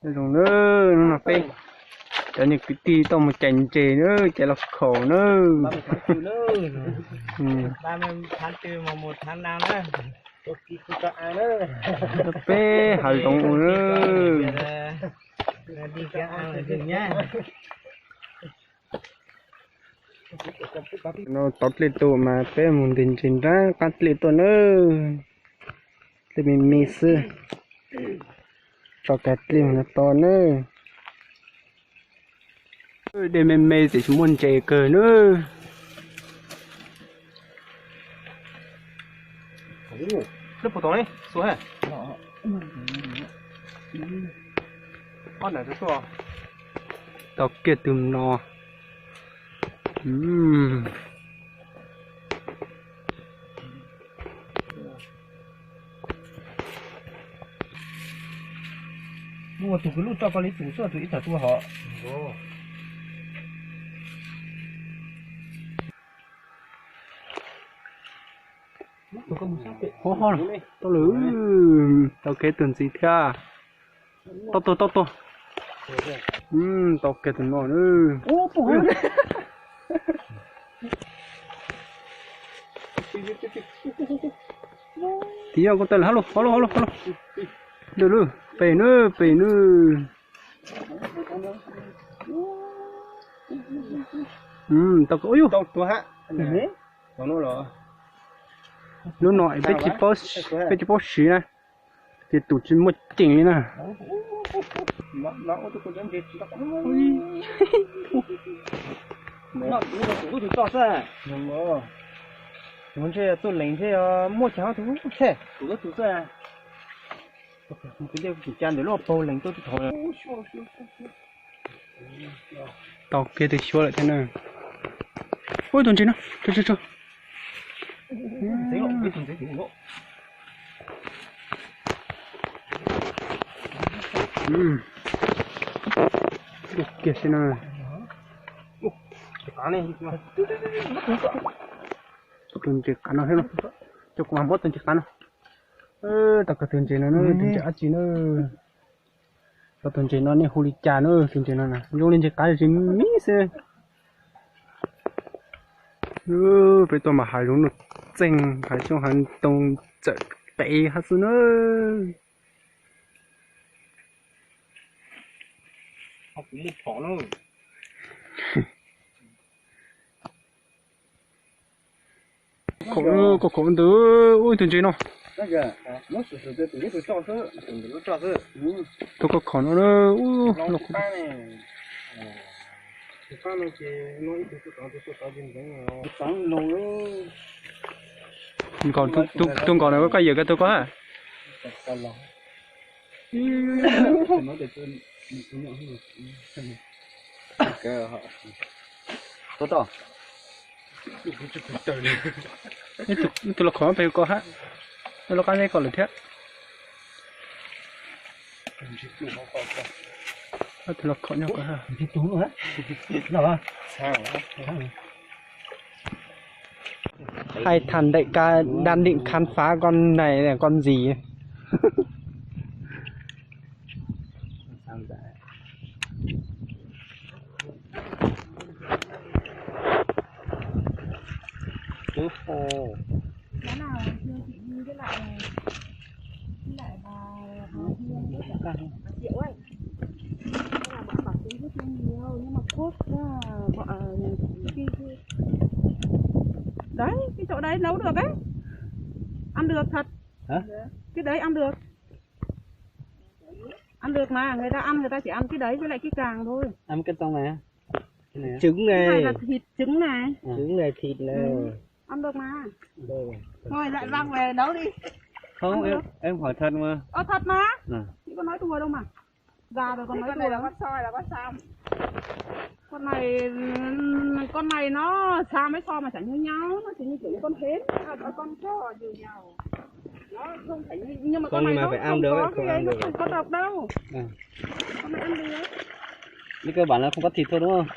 Nyob zoo na, hnub no peb cov niag kwv tij tuaj mus cais ntses na, cais los khaum na. Peb hav zoov ua na. No tod dlej tuaj mas peb mus ntes ntses nram qab dlej tuaj na. Dlej me me xwb, tso kiag dlej mus no to na. Dej me me tiam sis muaj ntses kawg na. Tau kiag tus no. Muaj tus kwv lub tso koj li tus xwb, tus ib txhais tua hov. Tau lawm, tau kiag tus ntxiv thiab. Tau tuag, tau tuag. Tau kiag tus no na. Tiv yog koj tawm lawm, ha lug, ha lug, ha lug, ha lug. Ntawm lub pem na, pem na. Tau, ua yug. Lub no peb tsis paub siv na, ces tus tsis muaj ceem li na. Tus ntshe tuaj lees ntshe muaj cov tus tsheb. Tus tus xwb. Tus tus ca ntawm lub paug lees tuaj tib thov. Tau kiag tus xyuas lawm thiab na. Ua tus ntses no, tso tso tso. Kiag xwb na. Tus ntses qav no thiab no. Coj kuv mas muab tus ntses qav no. Tau kiag tus ntses no, tus ntses dab tsi na. Cov tus ntses no nej hu li cas na, tus ntses no zoo li ntses qav tsis me xwb. Peb tuaj mas hav zoov nuj txeeg, hav xyoob hav ntoo txawm tev hab xwb na. Koj khaum ntawd, ua tus ntses no. Tus koj khaum no, ua. Nkaus, tus nkaus no koj yawm kiag tus koj ha. Ib tug los khom pem koj hab, los qab zeb koj lawm thiab. Tus los khom nyob koj hab. Hais thẳng đại ca đang định khám phá con này là con gì. Chú Hồ. Cái này Hương chị Nhi với lại, với lại bà, bà Hương với cả bà Diệu ấy. Nên là bọn bảo tính rất là nhiều, nhưng mà cốt là bọn, ờ, khi, khi, đấy, cái chỗ đấy nấu được ấy. Ăn được thật. Hả? Cái đấy ăn được. Ăn được mà, người ta ăn người ta chỉ ăn cái đấy với lại cái càng thôi. Ăn cái trong này á. Cái này á. Trứng này. Cái này là thịt trứng này. À. Trứng này, thịt này. Ừ. Ăn được mà. Đây. Thôi lại mang về nấu đi. Không, ăn em, được. Em hỏi thật mà. Ơ, thật mà. À. Chị có nói đùa đâu mà. Già rồi còn nói đùa. Cái con này là con soi là con sao? Con này, con này nó sao mới so mà chả như nhau, nó chỉ như kiểu con hến, à, con sò như nhau. Nó không phải như, nhưng mà con này nó không có cái ấy, nó không có độc đâu. Con này ăn được. Cái cơ bản là không có thịt thôi đúng không?